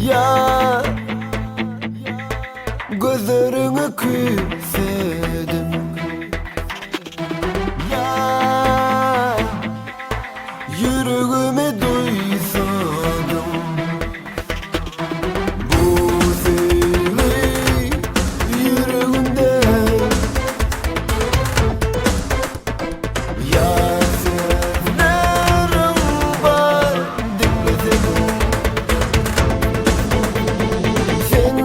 Ýar Gözleriňi küýsedim Ýar Ýüregimi duýsadym Bu söýgi ýüregimde Ýar sözlerim bar diňleseň Sen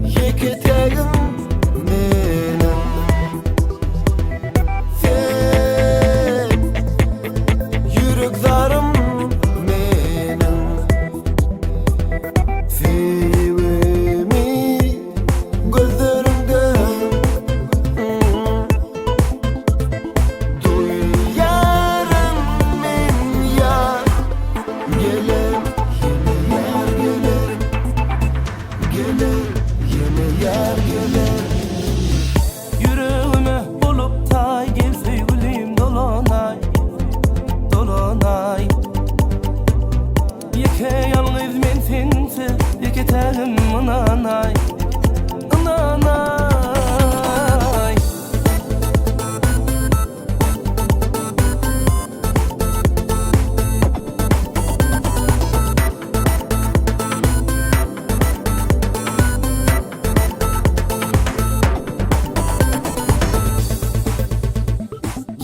ýeke tägim meniň Sen ýürek zarym meniň Söýgimi gözleriňde Duýaryn men ýar Geler ýene ýar geler Geler ýene ýar geler. Ýüregime bolup taý gel söýgülim dolanaý, dolanaý. Ýeke ýalňyz men sensiz ýeke tägim ynanaý, ynanaý.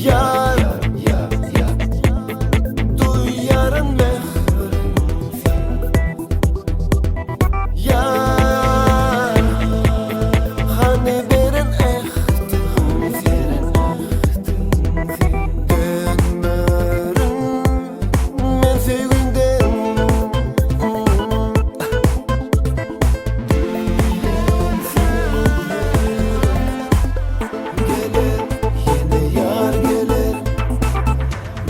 Ýar Duýaryn mähriň sen Ýar Hany beren ähtiň sen Dönmerin men söýgiňden Diýen sözleriň Geler ýene ýar geler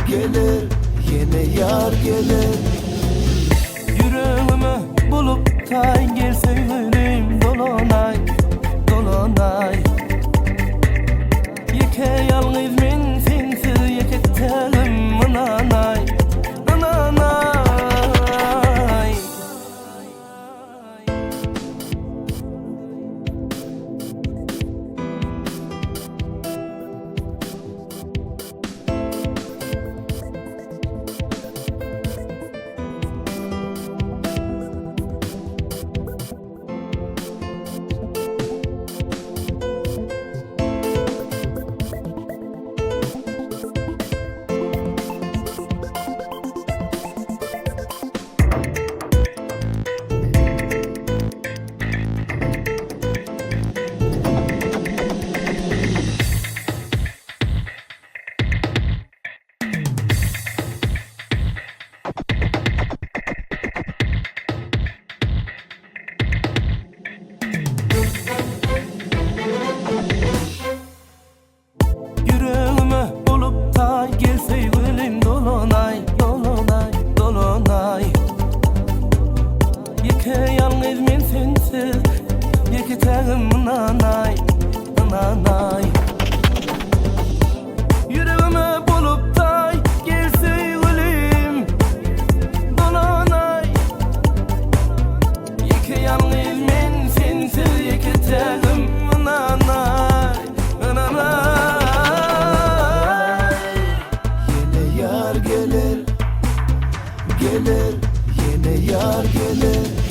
Geler ýene ýar geler. Ýüregime bolup taý gel söýgülim dolanaý, dolanaý. Ýeke ýalňyz men sensiz ýeke tälim ynanaý, ynanaý. Ýüregime bolup taý gel söýgülim dolanaý, dolanaý, dolanaý. Ýeke ýalňyz men sensiz, ýeke tägim ynanaý, ynanaý. Ýüregime bolup taý gel söýgülim dolanaý. Ýeke ýalňyz men sensiz ýeke tägim ynanaý, ynanaý. Ýene ýar geler, geler, ýene ýar geler.